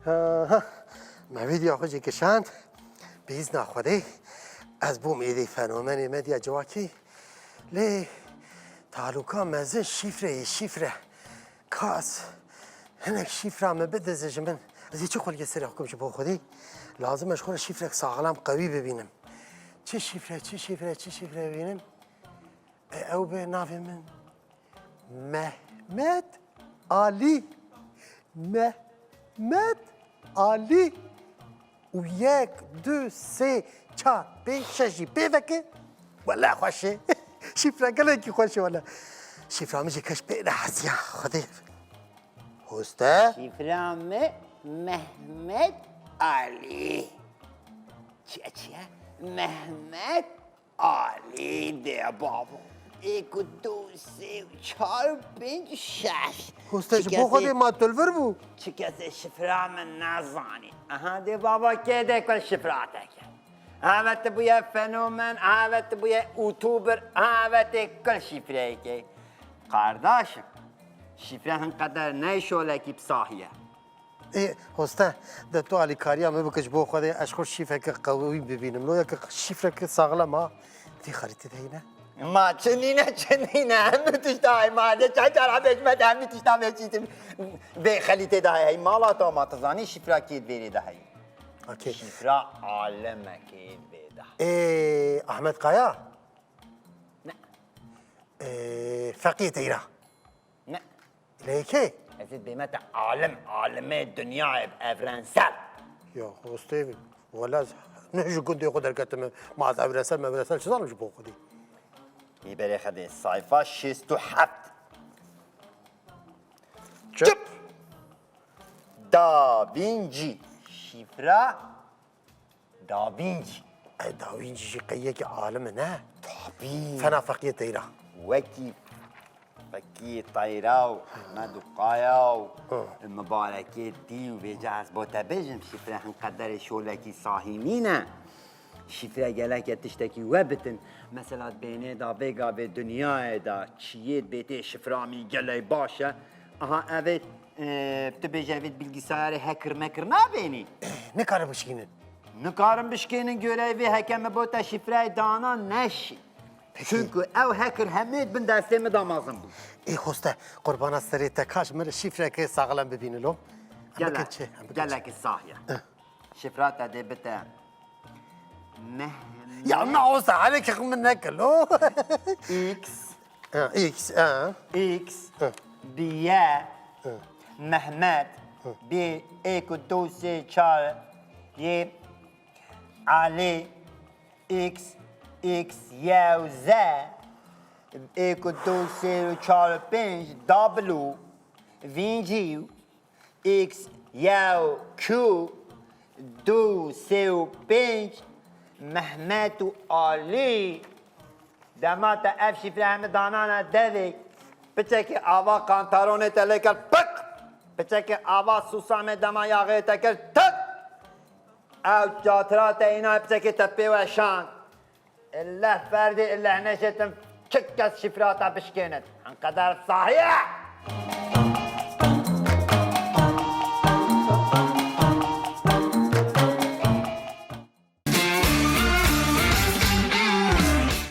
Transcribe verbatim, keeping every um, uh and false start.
Aha, me vîdyoya xwe jî kişand. Bi îzna Xwedê ez bûm êdî fenomenê medya civakî. Lê taluka mezin şîfre ye, şîfre. Ka ez hinek şîfra min bidizin ji min. Ez ê çi xulgê serê xwe kim ji bo Xwedê? Lazim e ji xwe re şîfrek saxlam qewî bibînim. Çi şîfre, çi şîfre, çi şîfre bibînim? E, ew be navê min Mehmet Alî. Mehmet Alî. Û yek, du, sê, çar, pênc, şeş jî pê veke. Wele xweş e. Şîfra gelekî xweş e wele. Şîfra min jî kes pê nehesiya. Xwedê. Hoste. Şîfra me Mehmet Alî. Çi ye, çi ye? Mehmet Alî de babo. Êk û du, sê û çar, pênc, şeş. Hoste, ji bo Xwedê ma tu li vir bû? Çi kesê şifra min nezanî. Aha, dê baba kê de kul şifra te kir. Eve tu bûye fenomen, eve tu bûye youtuber, eve tê kul şifreyê kê. Kardaşim, şifre hin qeder ney şolekî bi sahî ye. Ê, Hoste, de tu alîkariya min bike ji bo Xwedê, ez xwe şîfreke qewî bibînim. Lo yeke şîfreke saxlem a, vê xelîtê de hîne. Ma çi nîne, çi nîne? Hemû tişta heye, ma de çend cara bêjme de hemû tişta bêjîtim. Vê xelîtê de heye, hey mala to, ma tu zanî şîfra kê di vêrê de heye? Okey. Şîfra alemekê vê de. Ê, Ahmet Kaya? Ne. Ê, Feqiyê Teyra? Ne. Lê kê? Ez ê bême te alim, alimê dinyayê, evrensel. Ya, hostê, wele ez ne ji gundê xwe derketime, ma ez evrensel, mevrensel çi zanim ji bo Xwedê? Ê berê Xwedê, sayfa şêst û heft. Çip. Çip. Da Vinci. Şifra Da Vinci. E, Da Vinci jî qey yekî alim e, ne? Tabî. Fena Feqiyê Teyra. Wekî Feqiyê Teyra û Ehmed û Kaya û Hı. Mibarekê dî û vêca ez bo te bêjim, şifre hin qederê şolekî sahî nîne. Şifre geleke tiştekî we bitin. Mesela bênê da vê gavê dinyayê da çiyê bêtê şifra mî geley baş e. Aha, evê, e, tu bêje evê bilgisayarê hacker mecker nabênî. Nikarin bişkînin. Nikarin bişkênin, göre vê heke min bo te şifreyê dana neşî. Peki. Çünkü ew hacker hemê bin destê min de mezin bû. Ê hoste, qurbana serê te, ka ji min re şifreke saxlem bibîne lo. Em bikin Gelek, çi? Em bikin çi? Gelek sahiye. Eh. Şifra te dê bite. Mehmet. Ya na hoste, halekî min neke lo. X. Ha, X, ha. X, Ha. Biye, Ha. Mehmet, Ha. Bi, êk û du sê çar, yê, Ali, X, X, yew, Z, êk û du sê çar pênc, W, Vinci, X, yew, Q, du, sê û pênc, Mehmet û Ali. Dema te ev şîfre hemî danane devê, piçekê ava kantaronê te lê kir, pik! Piçekê ava sûsamê dema yaxê te kir, tik! Ew çatira te îna piçekê te pê weşand. Illeh ferdê, illeh neşêtin çi kes şîfra te bişkênit. Enqeder sahiye!